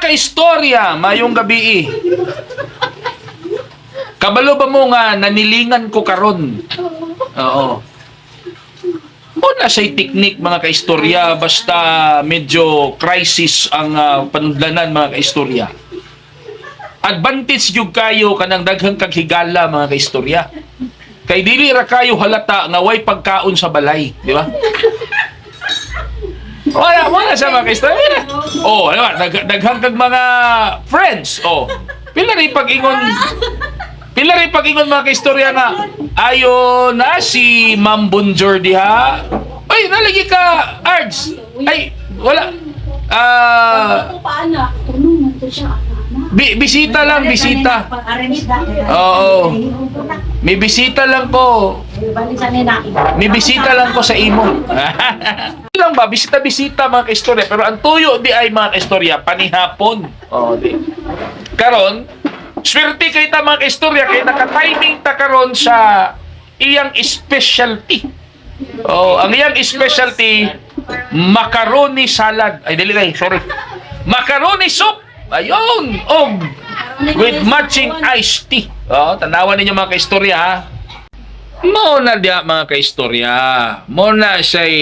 Mga kaistorya, mayong gabi. Kabalo ba mo nga nanilingan ko karon? Oo. Mo na siya'y technique, mga kaistorya, basta medyo crisis ang panudlanan, mga kaistorya. Advantage gyud kayo kanang daghang kag higala, mga kaistorya. Kay dili ra kayo halata nga way pagkaon sa balay, di ba? Wala, wala sa mga kaistorya. Oh, di ba? Daghang kag mga friends. Oh. Pila rin pag-ingon, mga kaistorya, nga ayo na si Ma'am Bonjour diha. Ay, nalagi ka, Ards. Ay, wala. Ah, Ako pa anak. Tulungan to siya anak. Bisita lang, bisita. Oo. May bisita lang ko. May bisita lang ko sa imo. Lang ba, bisita-bisita, mga kaistorya. Pero ang tuyo di ay, mga kaistorya, panihapon. Oh, di. Karon, swerte kay ta, mga kaistorya, kay naka-timing ta karon sa iyang specialty. Oh, ang iyang specialty, macaroni salad. Ay, dili kay, sorry. Macaroni soup. Ayun, og with matching iced tea. Oh, tanawan ninyo, mga kaistorya, ha. Mo na diya, mga kaistorya. Mo na siya'y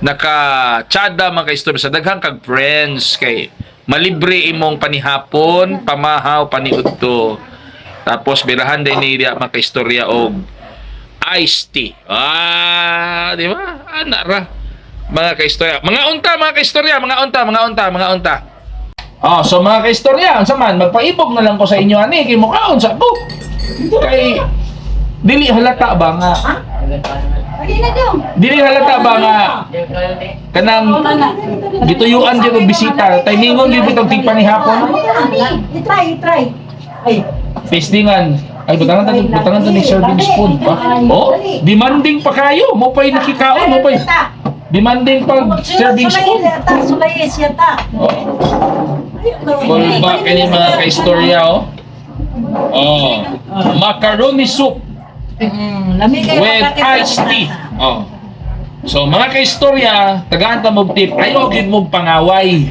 naka-tsada, mga kaistorya, sa daghang kag friends kay malibre imong panihapon, pamahaw, paniudto. Tapos birahan din ni diya, mga kaistorya, og iced tea. Ah, di ba? Ana ra. Mga kaistorya. Mga unta, mga kaistorya, mga unta, mga unta, mga unta. Oh, so mga kaistorya, unsa man, magpaibog na lang ko sa inyo ani kay mukaon sa ko. Kay dili halata ba nga dili halata ba nga kanang gituyuan gyud og bisita, timingon gyud bitong tigpanihapon. I-try, i-try. Ay, Tastingan. Ay, butangan ta ni serving spoon pa. Oh, demanding pa kayo. Mo pa'y nakikaon, mo pa'y demanding pag serving spoon. Sulay siya ta. Oh. Call back ini, mga kaistorya, oh. Oh, macaroni soup Lami kayo with iced tea. Oh. So mga kaistorya, tagaan ta mog tip, ayaw gid mog pangaway.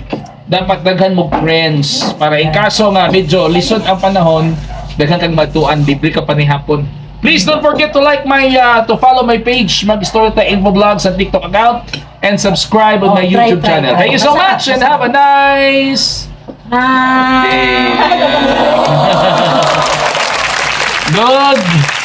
Dapat daghan mog friends para in kaso nga medyo lisod ang panahon, daghan kag matuan, libre ka panihapon. Please don't forget to like my to follow my page, Mag-Istorya Ta Info Vlogs sa TikTok account and subscribe on Oh, my try, YouTube try, channel. try. Thank you so Masarap, much and have a nice Ah. day. Good.